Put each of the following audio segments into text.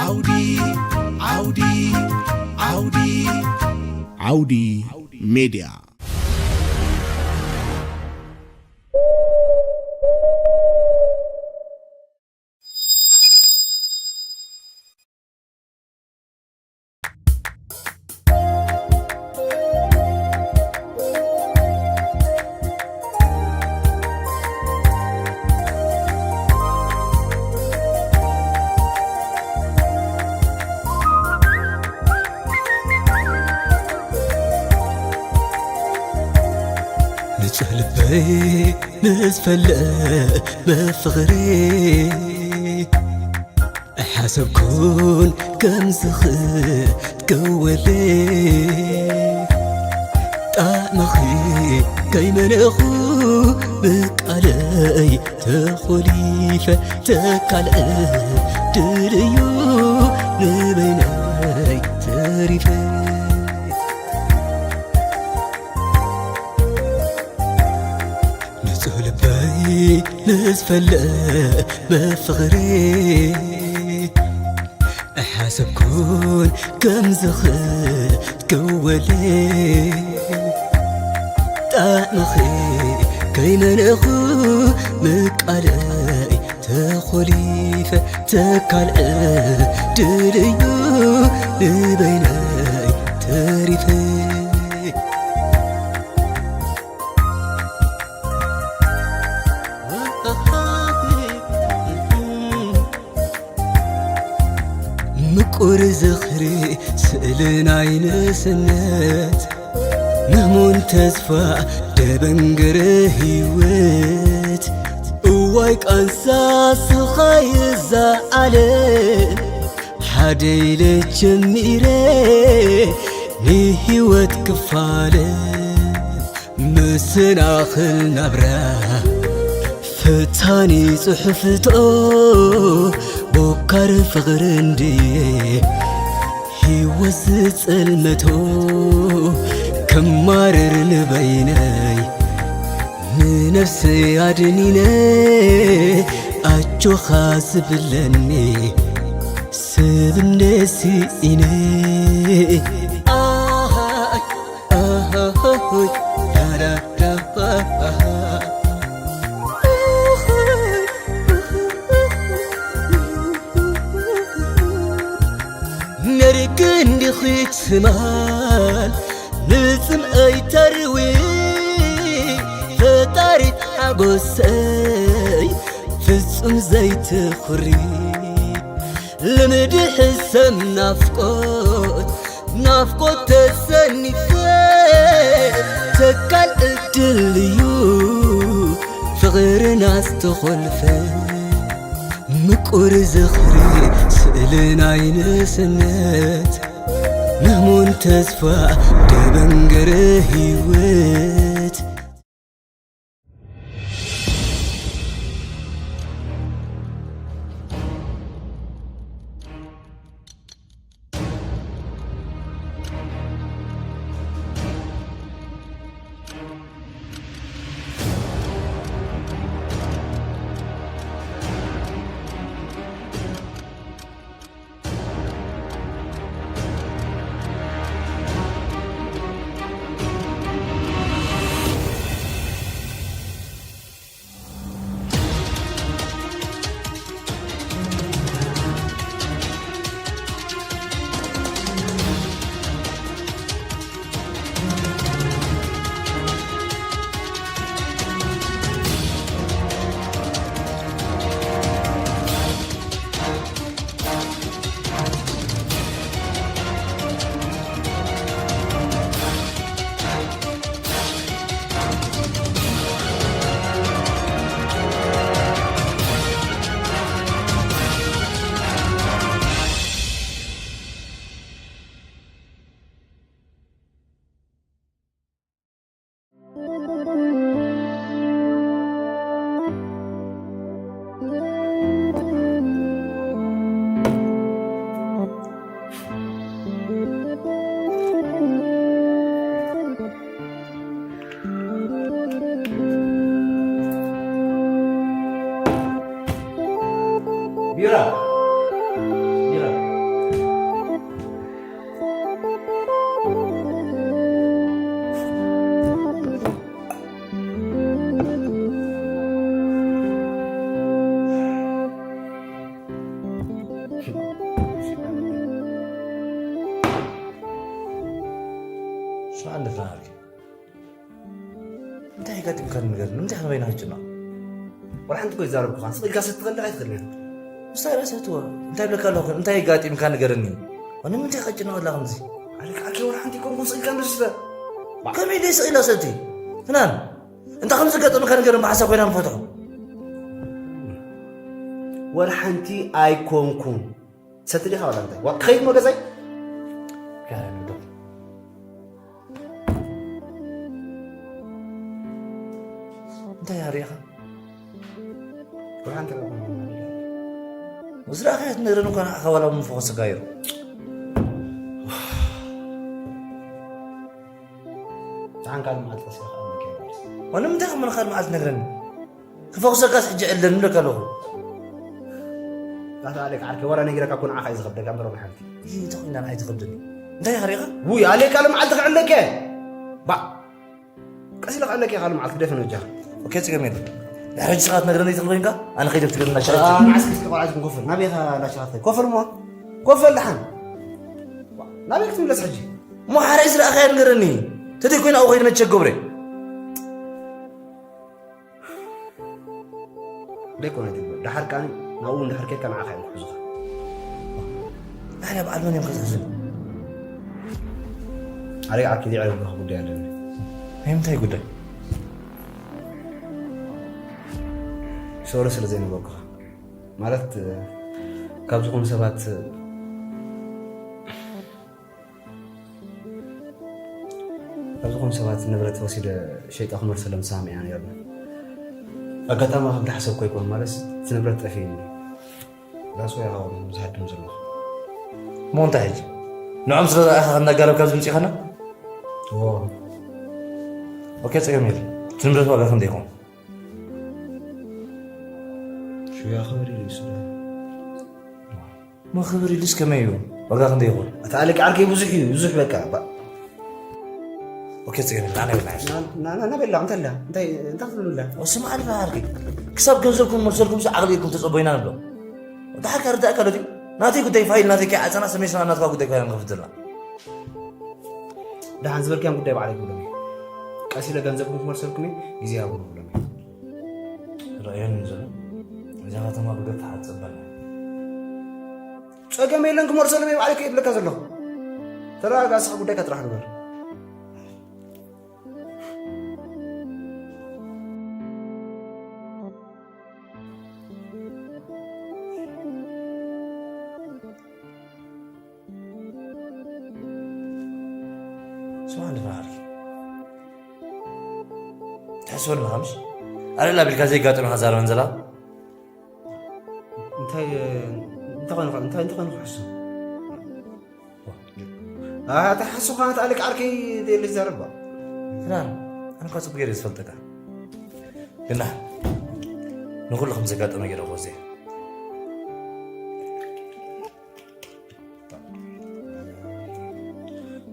ዓውዲ ዓውዲ ዓውዲ ዓውዲ ሜድያ። ንጹህ ልበይ ምስ ፈለመ ፍቕሪ ኣይሓሰብኩን ከም ዝኽትከወለይ ጣዕምኺ ከይመነኹ ብቃለይ ተኾሊፈ ተካልአ ድልዩ ንበይነይ ተሪፈ ንጹህ ልበይ ምስ ፈለመ ፍቕሪ ኣይሓሰብኩን ከም ዝኽትከወለይ ጣዕምኺ ከይመነኹ ምቃለይ ተኾሊፈ ተካልአ ድልዩ ንበይነይ ተሪፈ ምቁር ዝኽሪ ስእሊ ናይ ንእስነት ምህሙን ተስፋ ደበንገረ ህይወት እዋይ ቃንሳ ስኻይ እዛ ዓለም ሓደ ኢለ ጀሚረ ንህይወት ክፋለ መሰናኽል ናብራ ፈታኒ ጽሑፍቶ ቦካር ፍቕሪ እንድየ ህይወት ዝጸልመቶ ከማርር ንበይነይ ንነፍሰይ ኣድኒነ ኣጆኻ ዝብለኒ ስብነሲ ኢነ ኣሃ ኣሃ ዳዳዳ ነርክ እንዲኺ ትማል ንጽምኣይ ተርዊ ፈጣሪት ሓጎሰይ ፍጹም ዘይትኹሪ ልምዲ ሕሰም ናፍቆት ናፍቆት ተሰኒፈ ተካል ዕድል እዩ ፍቕርና ዝተኾልፈ ምቁር ዝኽሪ ስእሊ ናይ ንእስነት ምህሙን ተስፋ ደበንገረ ህይወት ቢራ፣ ቢራ። ኣጋጢምካ ንገር ንምንታይ ከበይና ክጭና? ወላ ሓንቲ ኮ ይዛረብኩኻ ስቕ ኢልካ ሰትኸልካ ኣይትኽእልን። ምስታይ ራእሲ ትወ እንታይ ብለካ ኣለኹ? እንታይ ኣጋጢምካ ንገረኒ። ወ ንምንታይ ከጭና ወላ ከምዚ? ኣልካ ኣኪ ወላ ሓንቲ ኮንኩን ስቕ ኢልካ ንስተ። ከመይ ደይ ስቕ ኢላ ሰቲ? ፍናን እንታ ከምዚ ገጠምካ ንገረን ብሓሳብ ኮይና ንፈትሖ። ወላ ሓንቲ ኣይኮንኩን። ሰቲ ዲኻ ወላ እንታይ? ዋ ክኸይድ ሞ ገዛይ? እንታይ ኣሪኻ? ብርሃን ተረኽቦ። ዝረኣኻዮ ትነግረን እኳ ንዓኻ ዋላ ምፈኾሰካ እዩ። ደሓን ካልእ መዓልቲ ቀስ ኢልካ ኣምልክ እያ። ዋላ ንምንታይ ከም ካልእ መዓልቲ ትነግረኒ? ክፈኹሰካስ ሕጂ ዕለን እብለካ ኣለኹ። ኣታ ኣሌክ ዓርከይ፣ ዋላ ነጊረካ እኮ ንዓኻ እዩ ዝኸብደካ እምበር፣ ወላ ሓንቲ። ይህ ተኾይና ንዓይ ትኸብደኒ። እንታይ ኢኻ ሪኻ? ውይ ኣሌክ፣ ካልእ መዓልቲ ክዕለክ እየ። ባ ቀስ ኢለ ክዕለክ እየ፣ ካልእ መዓልቲ ክደፍን በጃኻ። ኦኬ፣ ጽገም የለን። ድሕሪ ሕጂ ስኻ ትነግረኒ ትብል ኮይንካ፣ ኣነ ከይደ ትብለና ሸረቲ። ንዓስኪ እስኪ ቆልዓ ትኩን ኮፈል። ናበይ ኢኻ ላሸኻትካ? ኮፈል እሞ። ኮፈል ደሓን። ናበይ ክትምለስ ሕጂ? እሞ ሓራይ ዝረኣኻዮ ንገረኒ። ተደይ ኮይና ኣብኡ ከይደ መቸ ገብረ። ደይኮነ ትግበር። ደሓር ከኣ ናብኡ እንድሕር ኬድካ ንዓኻ እዮም ክሕዙኻ። ኣነ በዓል መን እዮም ከትሕዙኒ? ኣረ ዓርኪ፣ ዘይዕረብካ ጉዳይ ኣለኒ። ናይ ምንታይ ጉዳይ? ሶሪ ስለ ዘይነበርኩኻ። ማለት፣ ካብ ዝኾኑ ሰባት ካብ ዝኾኑ ሰባት ንብረት ወሲደ ሸይጠ ክመልሰሎም ተሰማሚዕና ነይርና። ኣጋጣሚ ከም ዝሓሰብኩ ኣይኮነን፣ ማለት እቲ ንብረት ጠፊእኒ። ዳስ ወይ ኣኻውን ዝሃድም ዘለኹ። እሞ እንታይ ሕጂ? ንዖም ስለ ዝረኣኻ ከናጋለብ ካብ ዝምፅእ ኸና? እዎ። ኦኬ፣ ፀገም የለን። እቲ ንብረት ዋጋ ክንደይ ይኸውን? ሽያ ክብር ኢሉ ይስለ። እሞ ክብር ኢሉስ ከመይ እዩ? ዋጋ ክንደይ ይኸውን? እቲ ኣለቂ ዓርከይ ብዙሕ እዩ፣ ብዙሕ በቃ። ባ- ኦኬ፣ ጽገን፣ ኣነ ብላ። ና-፣ ና-፣ ና-፣ ናበላ፣ እንታይ ኣላ? እንታይ፣ እንታይ ክትብሉ ኣላ? ስምዓኒ፣ ዓርከይ። ክሳብ ገንዘብኩም መልሰልኩም፣ ዓቕሊ ኢልኩም ተጸበዩና ንብሎ። ደሓር ከኣ ርዳእ ከሎ ድዩ? ናተይ ጉዳይ ፋይል ናተይ ከይዓጸና፣ ሰመይ ስና ናትካ ጉዳይ ኮይና ንኸፍት ዘለና። ደሓን ዝበልክያን ጉዳይ ባዕለይ ክብሎም እየ። ቀስ ኢለ ገንዘብኩም ክመልሰልኩም እየ፣ ግዜ ሃቡኒ ክብሎም እየ። ረኣየኒ ዘሎ። እዛ ከተማ ብገፍ ተሓጸበና። ጸገም የለን፣ ክመልሰሎም እየ ባዕለይ ከይብለካ ዘለኹ። ተረጋጋ፣ ንስኻ ጉዳይካ ጥራሕ ንበር። ስማዕ እንዶ በሃር። ትሕስበኒ ኣለኻ ምሽ? ኣለላ ቢልካ ዘይጋጥም ኢኻ ዛረበን ዘላ። እንታይ፣ እንታይ ኮይኑ፣ እንታይ፣ እንታይ ኮይኑ ክሕሱ? ኣታ ሓሱ ኻናት ኣልክ ዓርከይ ደሊ ዘረባ። ፍናን፣ ኣነ እኳ ጽቡቅ ገይረ ዝፈልጠካ። ግና ንኹሉ ከም ዘጋጠመ ገይረ እኮ እዜ።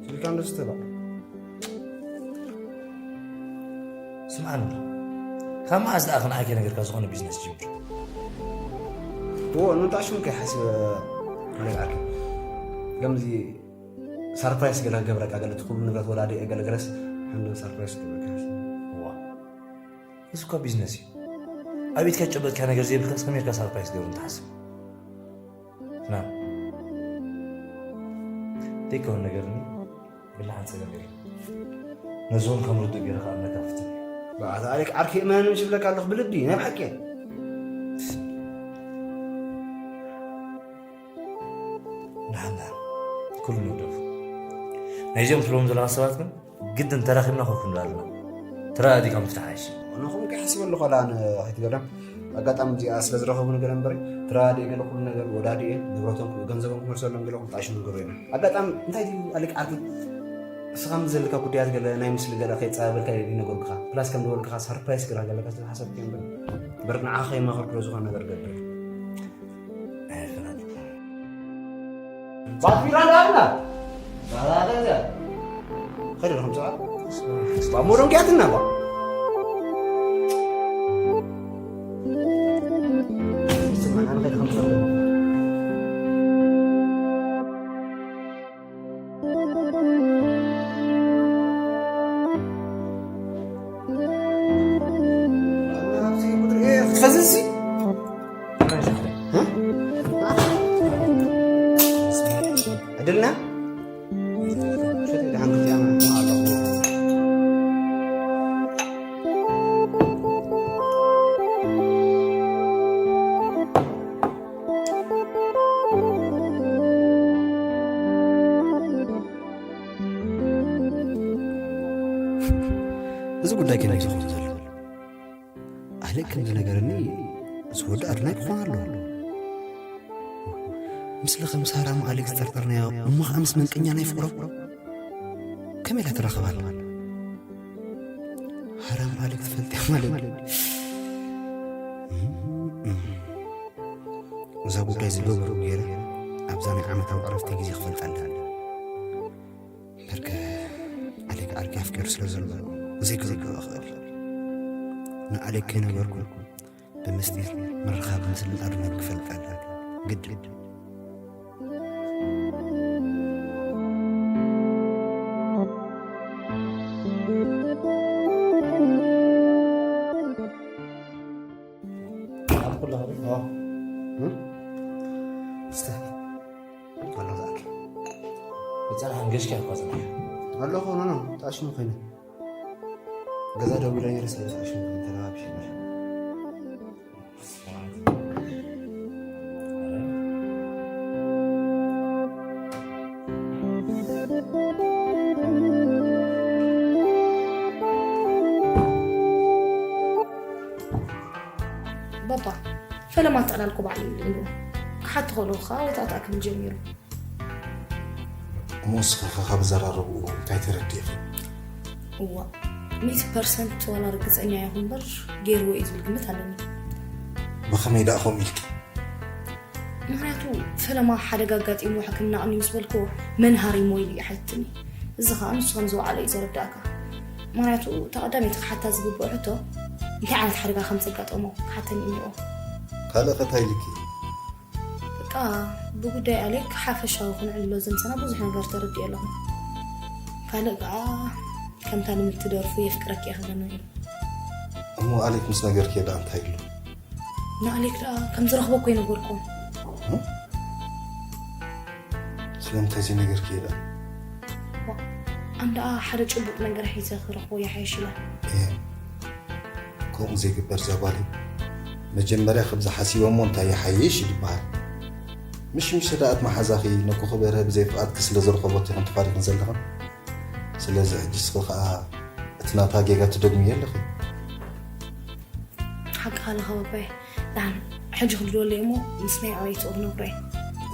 ስልካ እንደሱ ተባ። ስምዓኒ፣ ካብ መዓዝ ደኣ ክንዓይከ ነገርካ ዝኾነ ቢዝነስ ጅምር? እዎ፣ ንምንታይ ሽሙ ከይሓስበ ኣነ ዓርከይ። ከምዚ ሰርፕራይዝ ገለ ክገብረካ፣ ገለ እቲ ኩሉ ንብረት ወላዲ እየ፣ ገለ ገለስ ሓንዶ ሰርፕራይዝ ክገብረካ ሓሲበ። እዋ፣ እዚ እኳ ቢዝነስ እዩ። ኣብ ኢድካ ዝጨበጥካ ነገር ዘይብልካስ ከመይ ኢልካ ሰርፕራይዝ ገብሩ እንትሓስብ? ና፣ ደይከውን ነገር እኒ ብላዕን ጸገም የለን። ነዞም ከም ርዱእ ገይረ ከኣ መካፍትን። ብኣታ ኣሪክ ዓርኪ እመን ምሽ ብለካ ኣለኹ ብልቢ፣ ናይ ብሓቂ። ንሓና ኩሉ ንግደፉ። ናይዚኦም ትብሎም ዘለኻ ሰባት ግን ግድን ተራኺብና ኮፍ ክንብል ኣለና። ተረዳዲእካ ምፍታሕ ኣይሽ። ንኹም ከይሓስበሉ ኸላ ን-፣ ኣይትገርም። ኣጋጣሚ እዚኣ ስለ ዝረኸቡ ነገር እምበር፣ ተረዳዲእ ገለ ኩሉ ነገር ወዳዲኤ፣ ንብረቶም፣ ገንዘቦም ክመልሰሎም ገለ ኩሉ ጣሽሙ ንገሩ ኢና። ኣጋጣሚ እንታይ ድዩ ኣሊክ ዓርኪ? እስኻ ምስ ዘለካ ጉዳያት ገለ ናይ ምስሊ ገለ ከይጸባበልካ ይነገሩካ። ፕላስ ከም ደወልካ ሰርፕራይዝ ገለ ገለካ ስለ ሓሰብክ እምበር፣ እምበር ንዓኻ ከይማኸርኩ ዶ ዝኾነ ነገር ገብር? ኣይፍረድ። ባትቢራ ዳርና። ባላገዛ። ኸይደ ኹም ሰዓት። ባሞሮን ጊያትና ባ። ስማና ኸይደ ኹም ሰዓት። እንታይ ከን እዩ ዝኸውን ዘሎ? ኣሌክ ከም ዝነገረኒ፣ እዚ ወዲ ኣድናቂ ክኾን ኣለዎ። ምስለ ከም ሳራ ምስ ኣሌክ ዝጠርጠርናዮ፣ እሞ ኸዓ ምስ መንቀኛ ናይ ፍቕሮም ከመይ ኢላ ትራኸብ ኣላ? ሃራም ኣሌክ ትፈልጥ እያ ማለት። እዛ ጉዳይ ዝገብሩ ገይረ ኣብዛ ናይ ዓመታዊ ዕረፍቲ ግዜ ክፈልጣ ኣለኒ። በርከ ኣሌክ ዓርኪ ኣፍቂሩ ስለ ዘሎ ዘይክዝግቦ እኽእል። ንኣሌክ ከይነገርኩ ብምስጢር ምርኻብ ምስልን ኣድናቂ ክፈልጥ ኣለኒ። ግድን። እስተ ኣሎ ዝኣኪ ብፀናሕ እንገሽካ እኳ ፅናሕ ኣለኹ። ኖ ኖ ጣሽሙ ኮይነ ገዛ ደው ኢለ ነይረ። ስለ ዝኣሽሙ ተረባብሽ ይበል። ባባ ፈለማ ኣጠላልኩ ባዕሉ ኢሉ ክሓቲ ከለኹ ከዓ ወጣጣ ክብል ጀሚሩ። እሞ ንስኺ ኸ ካብ ኣዘራርብኡ እንታይ ተረዲእኺ? እዋ ሚእቲ ፐርሰንት ዋላ ርግፀኛ ይኹን እምበር ገይርዎ እዩ ዝብል ግምት ኣለኒ። ብኸመይ ደኣ ከምኡ ኢልኪ? ምኽንያቱ ፈለማ ሓደጋ ኣጋጢምዎ ሕክምና ኣቕኒ ምስ በልክዎ መን ሃሪሞ ኢሉ እዩ ሓቲትኒ። እዚ ኸዓ ንሱ ከም ዝወዓሎ እዩ ዘረዳእካ። ምኽንያቱ እታ ቀዳመይቲ ክሓታ ዝግብኦ ሕቶ እንታይ ዓይነት ሓደጋ ከም ዘጋጠሞ ክሓተኒ እዩ እኒኦ። ካልእ ኸ እንታይ ኢልኪ? በቃ ብጉዳይ ኣሌክ ሓፈሻዊ ክነዕልሎ ዘምሰና ብዙሕ ነገር ተረዲኤ ኣለኹ። ካልእ ከዓ ከምታ ንምትደርፉ የፍቅረኪ እየ ክብለኒ እዩ። እሞ ኣሌክ ምስ ነገርክዮ ደኣ እንታይ ኢሉ? ንኣሌክ ደኣ ከም ዝረኽቦ እኮ ይነገርኩም። ስለምንታይ ዘይነገርክዮ ደኣ? ኣን ደኣ ሓደ ጭቡጥ ነገር ሒዘ ክረኽቦ ይሓይሽ ኢለ። ከምኡ ዘይግበር ዛጓል እዩ። መጀመርያ ከምዚ ሓሲበ እሞ እንታይ ይሓይሽ እዩ ዝበሃል። ምሽ ምሽ ደኣ እቲ መሓዛኺ ነኩ ክበርሀ ብዘይ ፍቓድኪ ስለ ዝረኸቦት ኢኽን ተፋሪኽን ዘለኽን። ስለዚ ሕጂ እስኺ ኸኣ እቲ ናታ ጌጋ ትደግምዮ ኣለኺ። ሓቅኻ ኣለኻ ባባየ። ደሓን ሕጂ ክድወለይ እሞ ምስ ናይ ኣበይትኡ ክነግሮ እየ።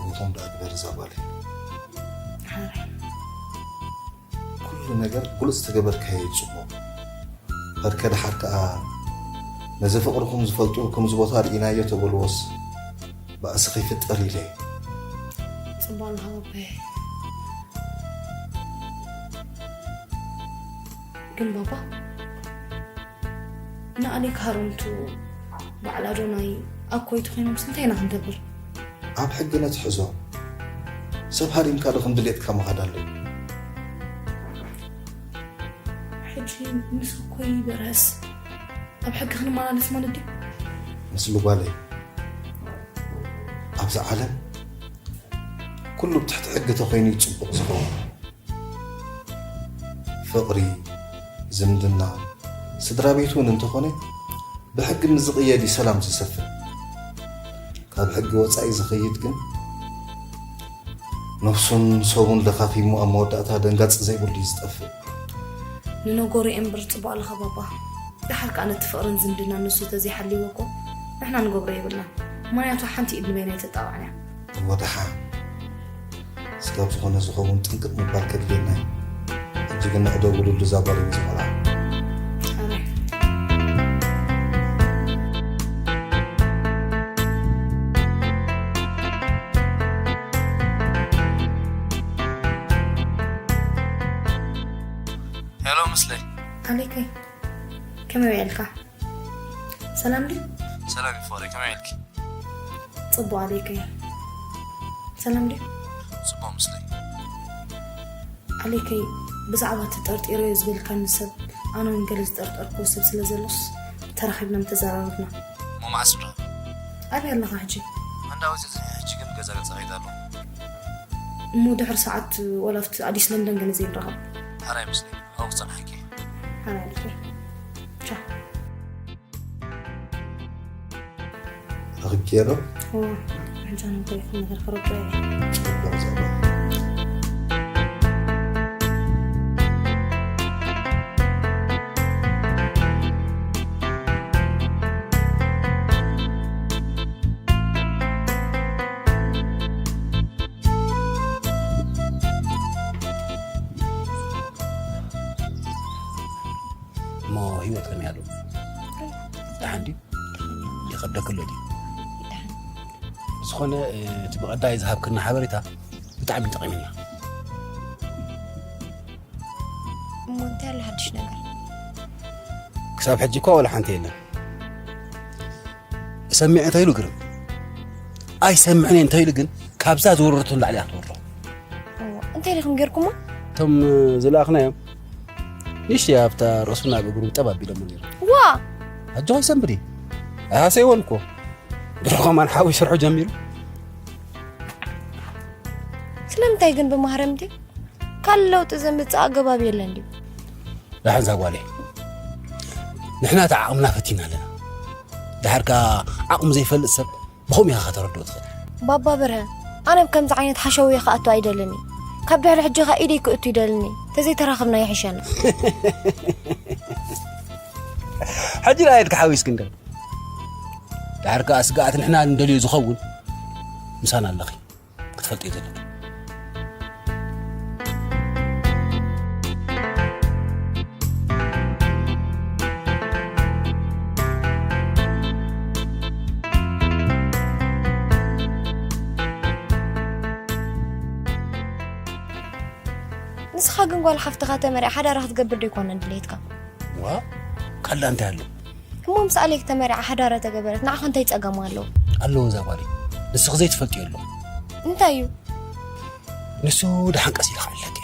እውቶም ደኣ ግበር እዛ ጓለይ። ሓራይ ኩሉ ነገር ግሉጽ ተገበርካዮ እዩ ጽቡቕ። በርከ ደሓር ከኣ ነዚ ፍቕርኹም ዝፈልጡ ከምዚ ቦታ ርኢናዮ ተበልዎስ ባእሲ ከይፍጠር ኢለ እየ። ጽቡቕ ኣለኻ ባባየ። ግን ባባ ንኣሌክ ሃረምቱ በዓል ኣዶናይ ኣኮይ ተኾይኖምስ እንታይ ኢና ክንገብር? ኣብ ሕጊ ነትሕዞ። ሰብ ሃሪምካ ዶ ከም ድሌትካ ምኻድ ኣለዎ? ሕጂ ምስ ኣኮይ በርሀስ ኣብ ሕጊ ክንመላለስ ማለት ድዩ? ምስሉ ጓለይ ኣብዚ ዓለም ኩሉ ብትሕቲ ሕጊ ተኾይኑ እዩ ጽቡቕ ዝኸውን። ፍቕሪ፣ ዝምድና፣ ስድራ ቤት እውን እንተኾነ ብሕጊ ምስ ዝቕየድ እዩ ሰላም ዝሰፍን። ካብ ሕጊ ወፃኢ ዝኸይድ ግን ነፍሱን ሰቡን ለኻኺሙ ኣብ መወዳእታ ደንጋፂ ዘይብሉ እዩ ዝጠፍእ። ንነገሩ እየ እምበር ፅቡቕ ኣለኻ ባባ። ደሓር ከዓ ነቲ ፍቕርን ዝምድናን ንሱ ተዘይሓልይዎ እኮ ንሕና ንገብሮ የብልና። ምኽንያቱ ሓንቲ ኢድ ንበይና ኣይተጣባዕን እያ። እሞ ደሓን ስጋብ ዝኾነ ዝኸውን ጥንቅቕ ምባል ከድልየና እዩ። ሕጂ ግን ንዕደው ውልሉ እዛ ጓል እዩ ዝመርዓ። ሄሎ ምስለይ። ኣሌከይ ከመይ ውዒልካ? ሰላም ድዩ? ሰላም ይፈሪ ከመይ ኢልኪ? ጽቡቕ ኣሌከይ። ሰላም ድዩ? ጽቡቕ ምስለይ። ኣሌከይ ብዛዕባ እቲ ጠርጢረዮ ዝበልካኒ ሰብ ኣነ እውን ገለ ዝጠርጠርክዎ ሰብ ስለ ዘሎስ ተራኺብና ምተዘራረብና። እሞ መዓስ ንራኸብ? ኣበይ ኣለኻ ሕጂ? ኣንዳ ወፂእ ዝኒሀ ሕጂ ግን ገዛ ገዛ ከይድ ኣለኹ። እሞ ድሕሪ ሰዓት ወላ ኣብቲ ኣዲስ ለንደን ገለ ዘይንራኸብ? ሓራይ ምስለይ ኣብኡ ክፀንሓኪ። ሓራይ ኣሌከይ። ቻው። ረኺብክዮ ዶ? እዋ ሕጂ ኣነ እንታይ ይኹን ነገር ክረዶ እየ። ጽቡቕ ዘባ። ክኸብደኪ ኣሎ ድዩ? ዝኾነ፣ እ፣ እቲ ብቐዳይ ዝሃብክና ሓበሬታ ብጣዕሚ ጠቒሙና። እሞ እንታይ ኣሎ ሓድሽ ነገር? ክሳብ ሕጂ እኳ ወላ ሓንቲ የለን። እሰምዕ እንተኢሉ ግርም፣ ኣይሰምዕን እየ እንተኢሉ ግን ካብዛ ዝወረደቶ ንላዕሊ እያ ትወርዶ። እዋ፣ እንታይ ኢኹም ጌርኩሞ? እቶም ዝለኣኽናዮም ንእሽተይ ኣብታ ርእሱን ኣብ እግሩን ጠብ ኣቢሎሞ ነይሮም። ዋ! ሕጂ ኸይሰንብድ እዩ። ኣይሃሰይዎን እኮ። ድሮ ከማን ሓዊ ስርሑ ጀሚሩ። ስለምንታይ ግን ብማህረምቲ ካልእ ለውጢ ዘምጽእ ኣገባብ የለን ድዩ? ደሓን እዛ ጓለይ፣ ንሕና እቲ ዓቕምና ፈቲና ኣለና። ድሓር ከኣ ዓቕሙ ዘይፈልጥ ሰብ ብኸምኡ ኢኻ ከተረድኦ ትኽእል። ባባ በርሀ፣ ኣነ ኣብ ከምዚ ዓይነት ሓሸውየ ክኣቱ ኣይደልን እየ። ካብ ድሕሪ ሕጂ ኸኣ ኢደይ ክእቱ ይደልን እየ። ተዘይተራኸብና ይሕሸና። ሕጂ ደኣ ኢድካ ሓዊስኪ እንዶ። ድሓር ከኣ ስግኣት ንሕና እንደልዮ ዝኸውን ምሳና ኣለኺ። ክትፈልጥዮ ዘለኪ። ንስኻ ግን ጓል ሓፍትኻ ተመርዒ ሓዳራ ክትገብር ዶ ኣይኮነን ድሌትካ? ዋ፣ ካልእ እንታይ ኣሎ? እሞ ምስ ኣሌክ ተመርዒ ሓዳራ ተገበረት ንዓኻ እንታይ ጸገም ኣለዎ? ኣለዎ እዛ ጓለይ። ንስኺ ዘይትፈልጥዮ ኣሎ። እንታይ እዩ? ንሱ ደሓን ቀስ ኢለ ክዕለኪ።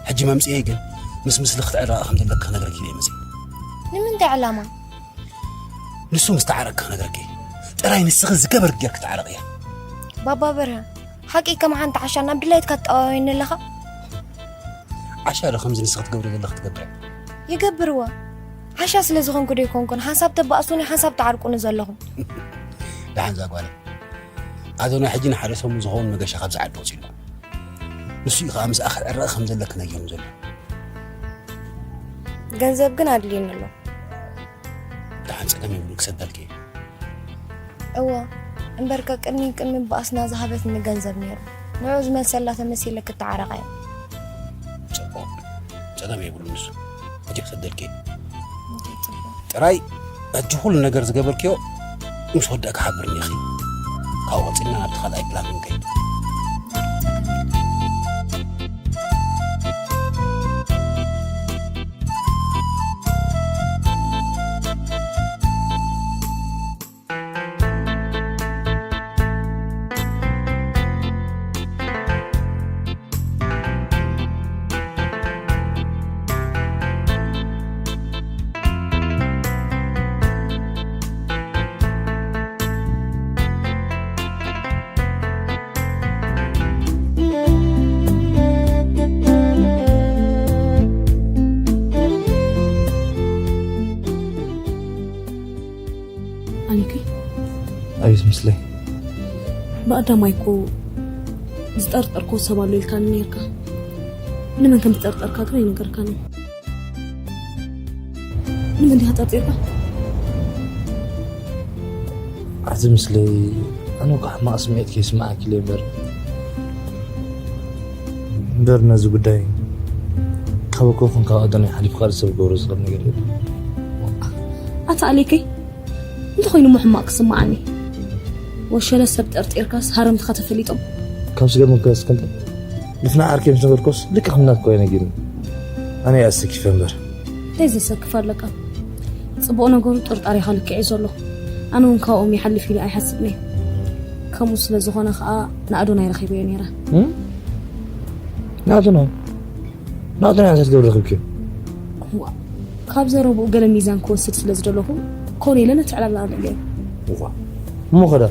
ሕጂ መምጽኤ ግን ምስ ምስሊ ክትዕረቂ ከም ዘለኪ ክነግረኪ ኢለ መጽእ። ንምንታይ ዕላማ? ንሱ ምስ ተዓረቂ ክነግረኪ። ጥራይ ንስኺ ዝገበርክ ጌርኪ ተዓረቂ እያ። ባባ በርሀ፣ ሓቂ ከም ሓንቲ ዓሻ ናብ ድላይትካ ትጠዋወየኒ ኣለኻ? ዓሻ ዶ ከምዚ ንስኺ ትገብሪ ዘለኺ ትገብር እያ? ይገብርዎ። ዓሻ ስለ ዝኾንኩ ዶ ይኮንኩን ሓንሳብ ተባእሱኒ ሓንሳብ ተዓርቁኒ ዘለኹም? ደሓን እዛ ጓለይ። ኣዶናይ ሕጂ ንሓደ ሰሙን ዝኸውን መገሻ ካብዚ ዓዲ ወጺኡ ኣሎ። ንሱ እዩ ከኣ ምስኣ ክትዕረቂ ከም ዘለኪ ነጊሩኒ ዘሎ። ገንዘብ ግን ኣድልየኒ ኣሎ። ደሓን ጸገም የብሉ ክሰደልኪ እየ። እወ፣ እምበርከ ቅድሚ ቅድሚ ባእስና ዝሃበትኒ ገንዘብ ነይሩ። ንዑ ዝመልሰላ ተመሲለ ክተዓረቓ እየ። ጽቡቕ። ጸገም የብሉ ንሱ። ሕጂ ክሰደልኪ እየ። እንታይ ጽቡቕ። ጥራይ ሕጂ ኩሉ ነገር ዝገበርክዮ ምስ ወዳእኪ ሓብርኒ ኢኺ። ካብኡ ቀጺልና ናብቲ ካልኣይ ፕላን ክንከይድ። ኣሊከይ፣ ኣቤት ምስለይ። ብቐዳማይ እኮ ዝጠርጠርኮ ሰብ ኣሎ ኢልካኒ ነይርካ። ንመን ከም ዝጠርጠርካ ግን ኣይነገርካንን። ንመን ዲኻ ጠርጢርካ? ኣቲ ምስለይ፣ ኣነ እኮ ሕማቕ ስምዒት ከይስምዓኪ ኢለ እምበር፣ እምበር ነዚ ጉዳይ ካብ ኣኮ ይኹን ካብ ኣዶናይ ሓሊፉ ካልእ ሰብ ክገብሮ ዝኽእል ነገር የለን። ኣታ ኣሌከይ፣ እንተኾይኑ እሞ ሕማቕ ክስምዓኒ። ወሸለ ሰብ ጠርጢርካስ ሃረምትኻ ተፈሊጦም። ካብ ስገርምካ እስከ እንተ ንፍና ዓርከይ ምስ ነገርኩስ ልክዕ ከም ናትኮ እዩ ነጊሩኒ። ኣነ እየ ኣሰኪፈ እምበር። እንታይ ዘሰክፍ ኣለካ? ጽቡቕ ነገሩ ጥርጣሬኻ ልክዕ እዩ ዘሎ። ኣነ እውን ካብኦም ይሓልፍ ኢለ ኣይሓስብን እየ። ከምኡ ስለ ዝኾነ ኸኣ ንኣዶናይ ረኺበዮ ነይረ። እም? ንኣዶናይ? ንኣዶናይ እንታይ ክትገብሪ ረኺብክዮ? እዋ፣ ካብ ዘረብኡ ገለ ሚዛን ክወስድ ስለ ዝደለኹ ኮነ ኢለ ነቲ ዕላል ኣልዕለዮ። እዋ፣ እሞ ኸዳ?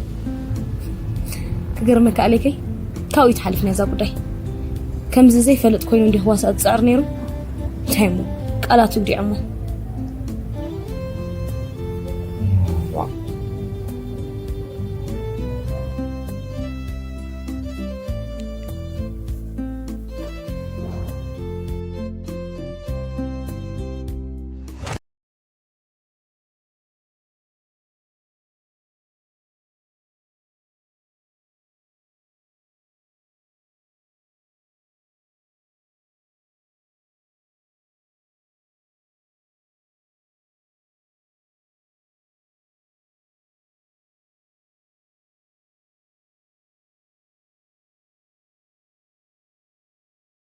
ክገርመካ ኣሌከይ፣ ካብኡ እዩ ተሓሊፍና እዛ ጉዳይ። ከምዚ ዘይፈልጥ ኮይኑ እንዲኹ ዋሳእ ዝጽዕር ነይሩ። እንታይ እሞ፣ ቃላት ይጉዲዖሞ።